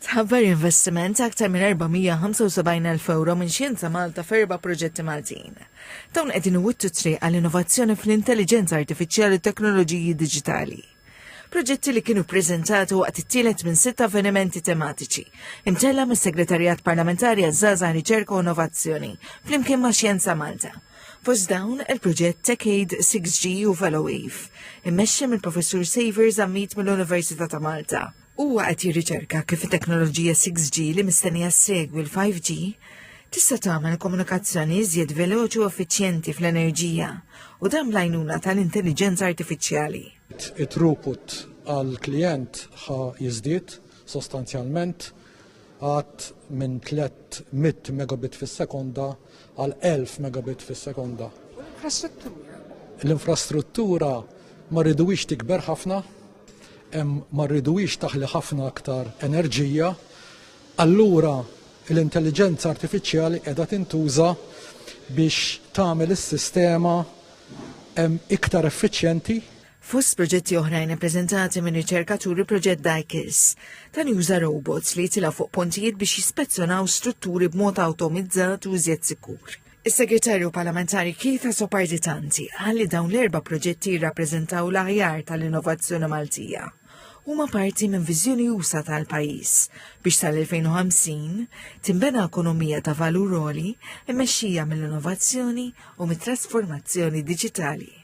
Tħabbar investiment ta' aktar minn 475,000 ewro minn Xjenza Malta f'erba' proġetti Maltin. Dawn qegħdin iwittu t-triq għal innovazzjoni fl-intelliġenza artifiċjali u teknoloġiji diġitali. Proġetti li kienu ppreżentati waqt it-tielet minn sitt avvenimenti tematiċi, imtella' mis-Segretarjat Parlamentari għaż-Żgħażagħ Riċerka u Innovazzjoni flimkien ma' Xjenza Malta. Fost dawn il-proġett TechAid 6G u VeloWave, immexxi mill-Professur Xavier Zammit mill-Università ta' Malta. Huwa qed jirriċerka kif it-teknoloġija 6G li mistennija ssegwi l-5G tista' tagħmel komunikazzjoni iżjed veloċi u effiċjenti fl-enerġija u dan bl-għajnuna tal-intelliġenza artifiċjali. It-throughput għall-klijent ħa jiżdied sostanzjalment għad minn 300 megabit fis-sekonda għal 1000 megabit fis-sekonda. U l-infrastruttura? L-infrastruttura ma rriduhiex tikber ħafna, ma rriduhiex taħli ħafna aktar enerġija, allura l-intelliġenza artifiċjali qiegħda tintuża biex tagħmel is-sistema iktar effiċjenti. Fost proġetti oħrajn ippreżentati minn riċerkaturi proġett Dykes. Dan juża robots li jitilgħu fuq pontijiet biex jispezzjonaw strutturi b'mod awtomizzat u iżjed sikur. Is-Segretarju Parlamentari Keith Azzopardi Tanti qal li dawn l-erba' proġetti jirrappreżentaw l-aħjar tal-innovazzjoni Maltija. Huma parti minn viżjoni usa' tal-pajjiż biex sal-2050 tinbena ekonomija ta' valur għoli mmexxija mill-innovazzjoni u mit-trasformazzjoni diġitali.